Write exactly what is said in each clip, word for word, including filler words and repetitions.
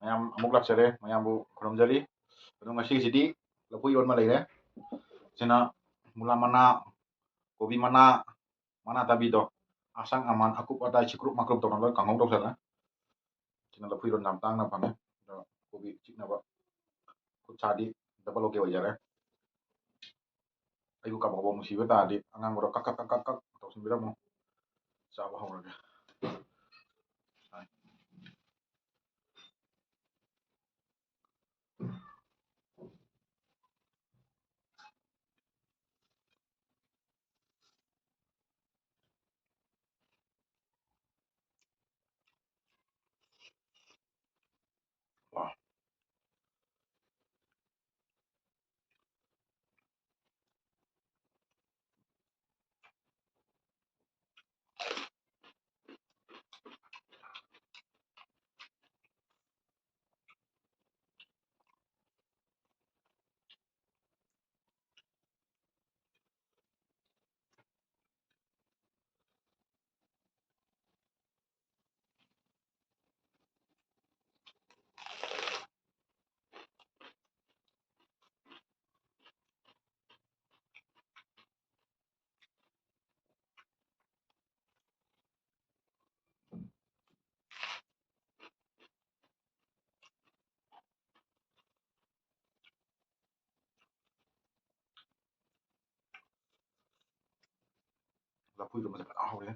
ꯃꯌꯥꯝ ꯑꯃꯨꯛ ꯂꯥꯛꯆꯔꯦ, ꯃꯌꯥꯝꯕꯨ ꯈꯨꯔꯨꯝꯖꯔꯤ꯫ ꯑꯗꯣ ꯉꯁꯤꯁꯤꯗꯤ ꯂꯐꯨ ꯏꯔꯣꯟꯕ ꯂꯩꯔꯦ꯫ ꯁꯤꯅ ꯃꯨꯂꯥ ꯃꯅꯥ, ꯀꯣꯕꯤ ꯃꯅꯥ, ꯃꯅꯥ ꯇꯥꯕꯤꯗꯣ, ꯑꯁꯪ ꯑꯃꯥꯟ ꯑꯀꯨꯞ ꯑꯇꯥꯏ ꯁꯤꯀ꯭ꯔꯨꯞ ꯃꯀ꯭ꯔꯨꯞ ꯇꯧꯅ ꯂꯣꯏ ꯀꯥꯡꯍꯧ ꯇꯧꯁꯜꯂꯦ꯫ ꯁꯤꯅ ꯂꯐꯨ ꯏꯔꯣꯟ ꯌꯥꯝ ꯇꯥꯡꯅ ꯐꯪꯉꯦ꯫ ꯑꯗꯣ ꯀꯣꯕꯤ ꯆꯤꯛꯅꯕ ꯈꯨꯠ ꯁꯥꯗꯤ ꯗꯕꯜ ꯑꯣꯀꯦ ꯑꯣꯏꯖꯔꯦ꯫ ꯑꯩꯕꯨ ꯀꯕꯣꯛ ꯀꯕꯣꯛ ꯅꯨꯡꯁꯤꯕ ꯇꯥꯔꯗꯤ ꯑꯉꯥꯡꯕꯗꯣ ꯀꯛ ꯀꯛ ꯀꯛ ꯀꯛ ꯀꯛ ꯇꯧꯁꯤꯟꯕꯤꯔꯝꯃꯣ꯫ ꯆꯥꯕ ꯍꯧꯔꯒꯦ꯫ ꯋꯥ꯫ ꯂꯐꯨ ꯏꯔꯣꯟꯕꯁꯦ ꯐꯖꯅ ꯍꯧꯔꯦ꯫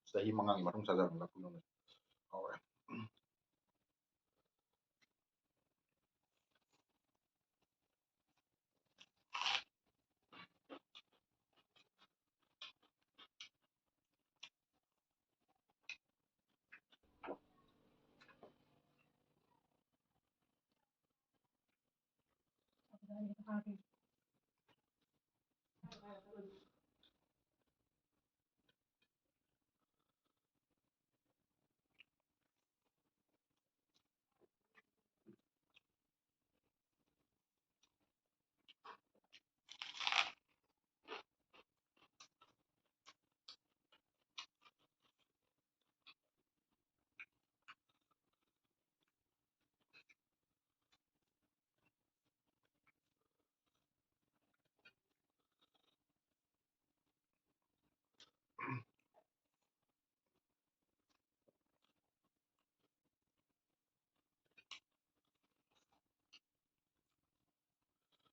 ꯆꯍꯤ ꯃꯉꯥꯒꯤ ꯃꯇꯨꯡ ꯆꯥꯖꯕꯅꯤ ꯂꯐꯨ ꯏꯔꯣꯟꯕꯁꯦ꯫ ꯍꯥꯎꯔꯦ꯫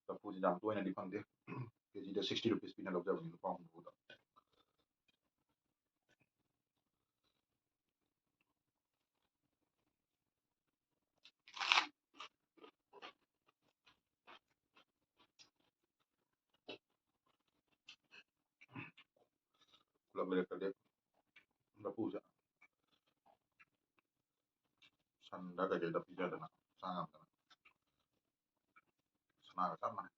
ꯂꯐꯨꯁꯤ ꯌꯥꯝ ꯇꯣꯏꯅꯗꯤ ꯐꯪꯗꯦ꯫ ꯀꯦꯖꯤꯗ sixty rupees ꯄꯤꯅ ꯂꯧꯖꯕꯅꯤ ꯂꯨꯄꯥ ꯍꯨꯝꯐꯨꯗ꯫ ꯄꯨꯂꯞ ꯂꯩꯔꯛꯇ꯭ꯔꯗꯤ ꯂꯐꯨꯁꯦ ꯁꯟꯗ ꯀꯩꯀꯩꯗ ꯄꯤꯖꯗꯅ ꯆꯥ ꯉꯝꯗꯅ ꯁꯅꯥꯒ ꯆꯞ ꯃꯥꯟꯅꯩ꯫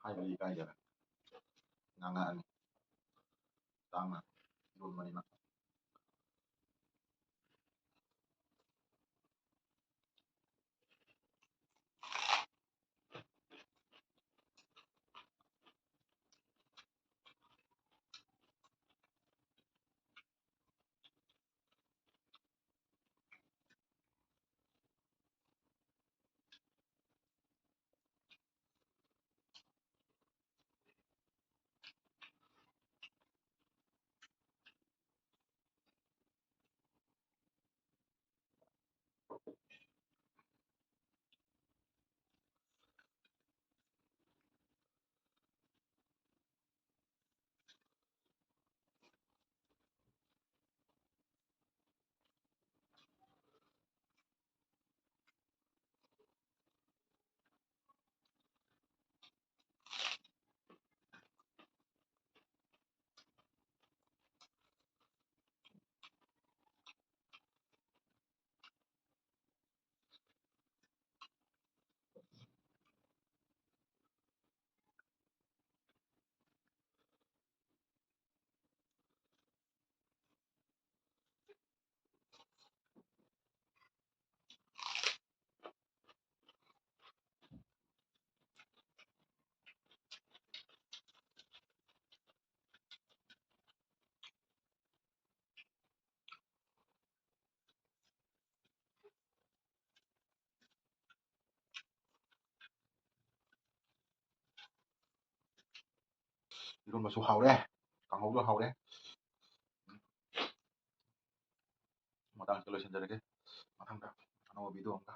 ꯍꯥꯏꯕꯗꯤ ꯏꯀꯥꯏꯖꯔꯦ꯫ ꯉꯥꯡꯉꯛꯑꯅꯤ꯫ ꯇꯥꯡꯅ ꯌꯣꯟꯕꯅꯤꯅ꯫ ꯏꯔꯣꯟꯕꯁꯨ ꯍꯥꯎꯔꯦ, ꯀꯥꯡꯍꯧꯁꯨ ꯍꯥꯎꯔꯦ꯫ ꯃꯇꯥꯡꯁꯤꯗ ꯂꯣꯏꯁꯤꯟꯖꯔꯒꯦ꯫ ꯃꯊꯪꯗ ꯑꯅꯧꯕ video ꯑꯃꯒ